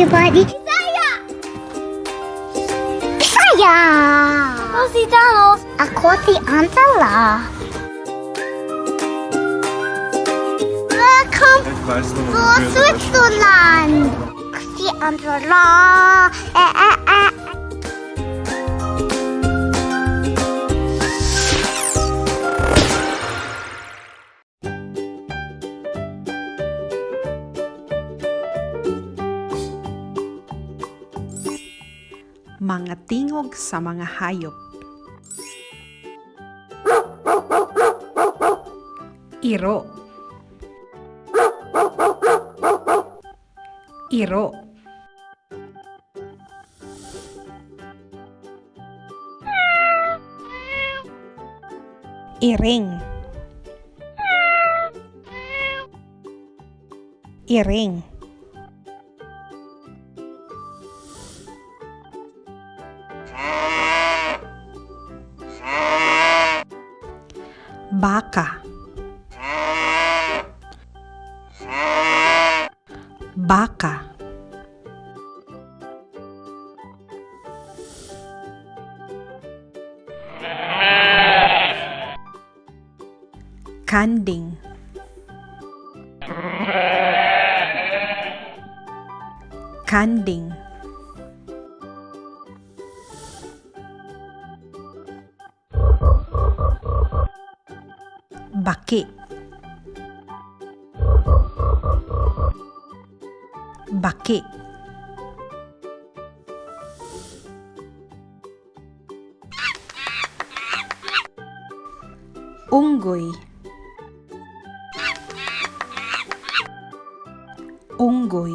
Everybody. Bisaya! Bisaya! Rosie Donald. Ako si Angela. Welcome to Switzerland. Si Angela. Eh, eh, eh. Mga tingog sa mga hayop. Iro. Iro. Iring. Iring. Baka. Baka. Kanding. Kanding. Baki. Baki. Unggoy. Unggoy.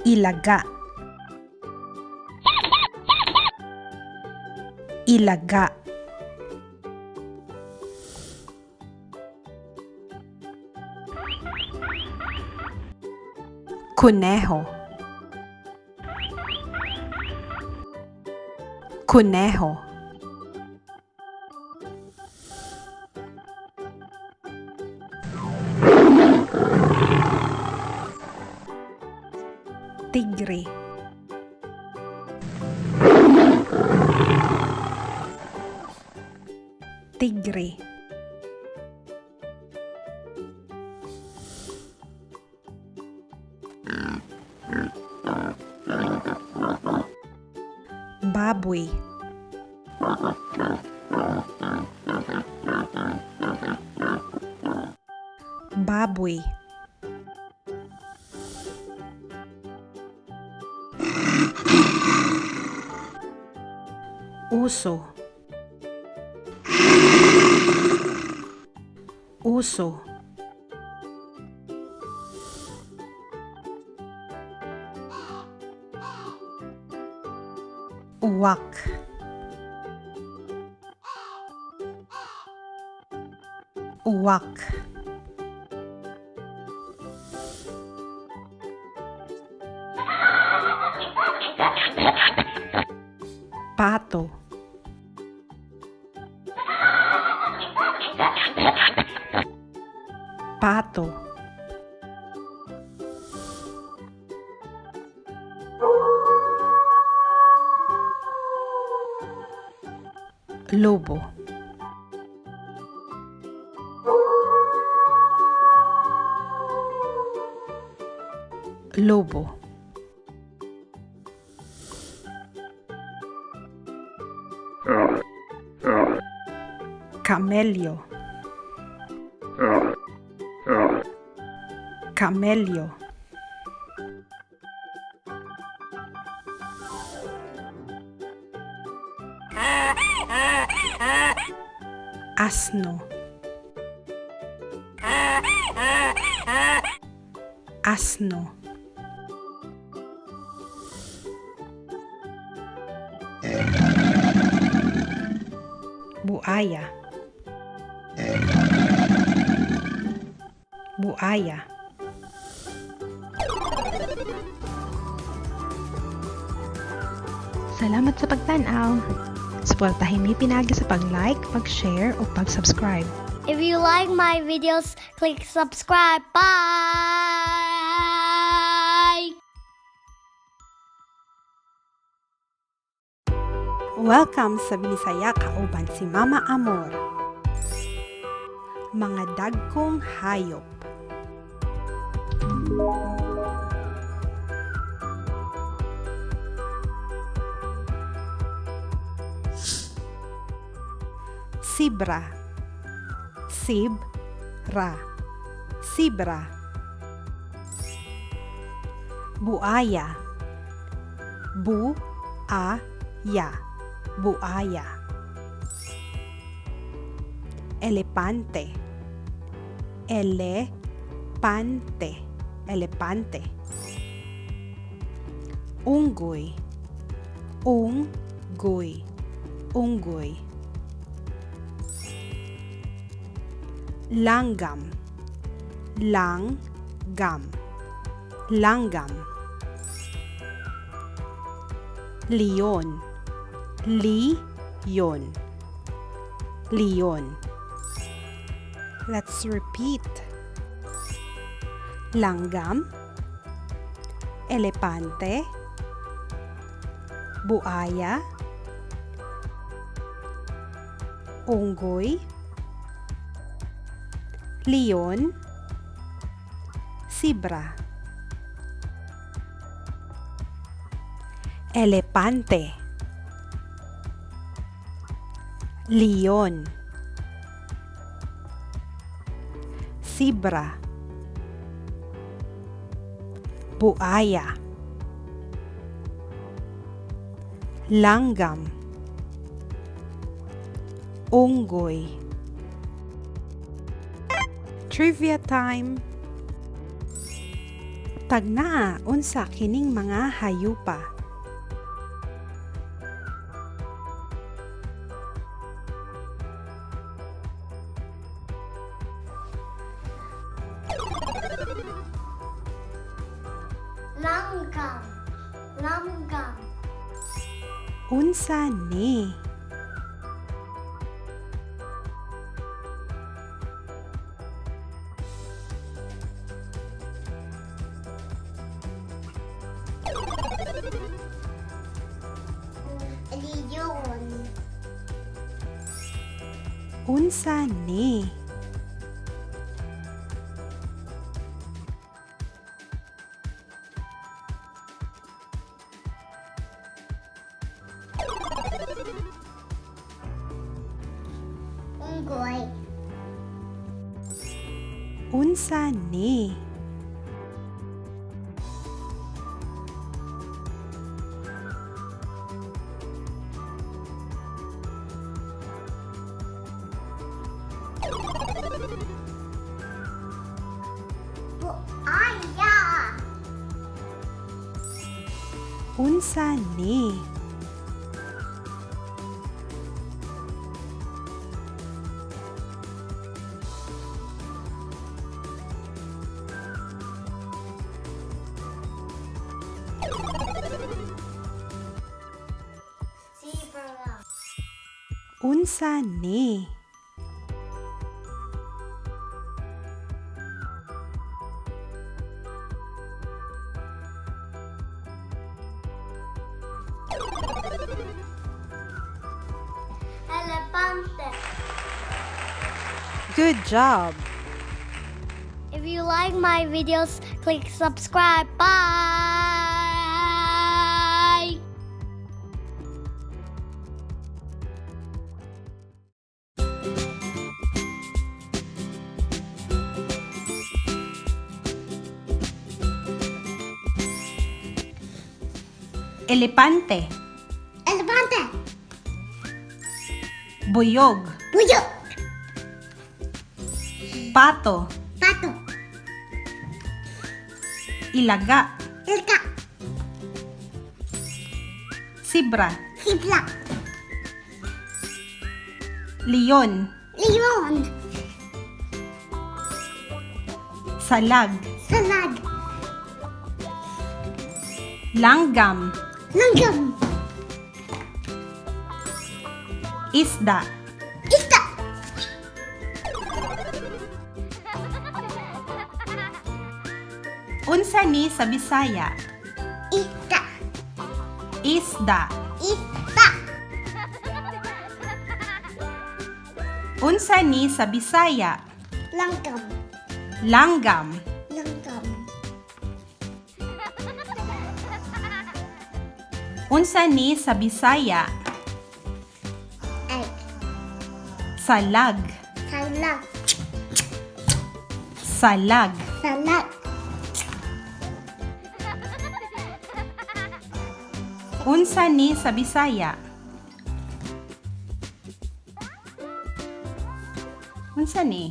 Ilaga. Ilaga. Kuneho. Kuneho. Tigre. Tigre. Baboy. Baboy. Uso. Uso. Uwak. Uwak. Pato. Pato. Lobo. Lobo. Camello. Camello. Asno. Asno. Buaya. Buaya. Salamat sa pagtan-aw. Suportahin mi pinaagi sa pag-like, pag-share o pag-subscribe. If you like my videos, click subscribe. Bye! Welcome sa Binisaya kauban si Mama Amor. Mga dagkong hayop. Sibra. Sib-ra. Sibra. Buaya. Bu-a-ya. Buaya. Elepante. Ele-pante. Elepante. Unggoy. Ung-goy. Unggoy. Langgam. Lang-gam. Langgam. Leon. Li-yon. Leon. Let's repeat. Langgam, elepante, buaya, unggoy, leon, sibra. Elepante, leon, sibra, buaya, langgam, unggoy. Trivia time! Tagnaa unsa kining mga hayupa? Langgam. Langgam. Unsa ni? Leon. Unsa ni? Unggoy. Unsa ni? Buaya. Unsa ni? Zebra. Unsa ni? Elepante. Good job! If you like my videos, click subscribe. Bye! Elepante. Elepante. Buyog. Buyog. Pato. Pato. Ilaga. Ilka. Sibra. Sibla. Leon. Leon. Salag. Salag. Langgam. Langgam. Isda. Isda. Unsa ni sa Bisaya? Ita. Isda. Ita. Unsa ni sa Bisaya? Langgam. Langgam. Langgam. Unsa ni sa Bisaya? Egg. Salag. Salag. Salag. Salag. Unsa ni sa Bisaya? Unsa ni?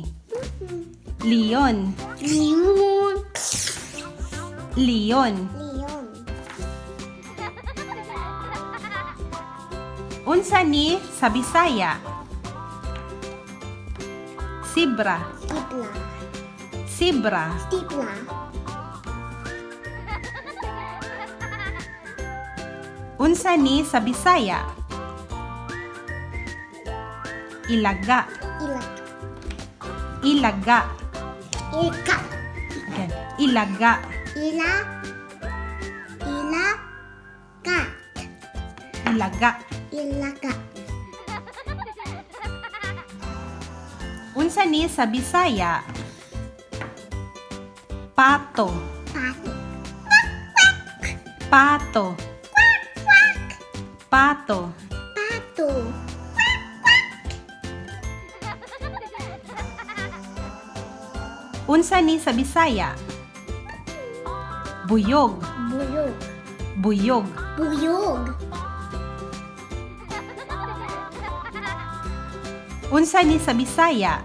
Leon. Leon. Leon. Leon. Unsa ni sa Bisaya? Sibra. Sibla. Sibra. Sibla. Unsa ni sa Bisaya? Ilaga. Ilag. Ilaga. Ilka. Again. Ilaga. Ila. Ila. Ka. Ilaga. Ilaga. Unsa ni sa Bisaya? Pato. Pato. Pato. Pato. Pato. Unsa ni sa Bisaya? Buyog. Buyog. Buyog. Buyog. Unsa ni sa Bisaya?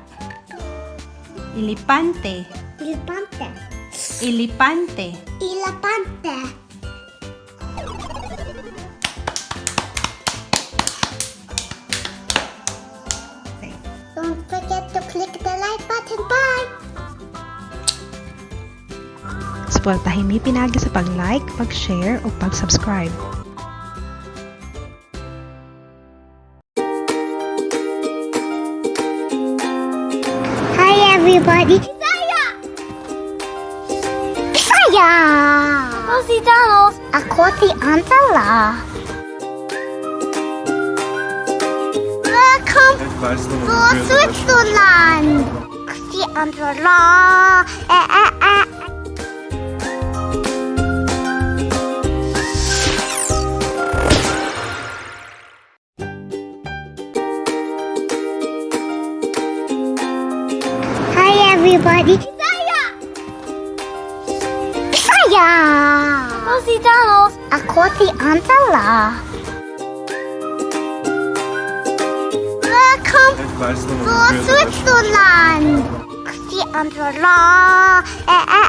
Elipante. Elipante. Elipante. Elipante. Don't forget to click the like button. Bye! Suportahin mi pinaagi sa pag-like, pag-share o pag-subscribe. Hi, everybody! Bisaya! Bisaya! Ako si Thanos. Ako si Angela. Welcome to Switzerland! Ako si Angela. Eh, eh, eh. Hi, everybody! Bisaya! Bisaya! Ako si Thanos. Ako si Angela. Welcome to Switzerland. Ako si Angela. Eh, eh.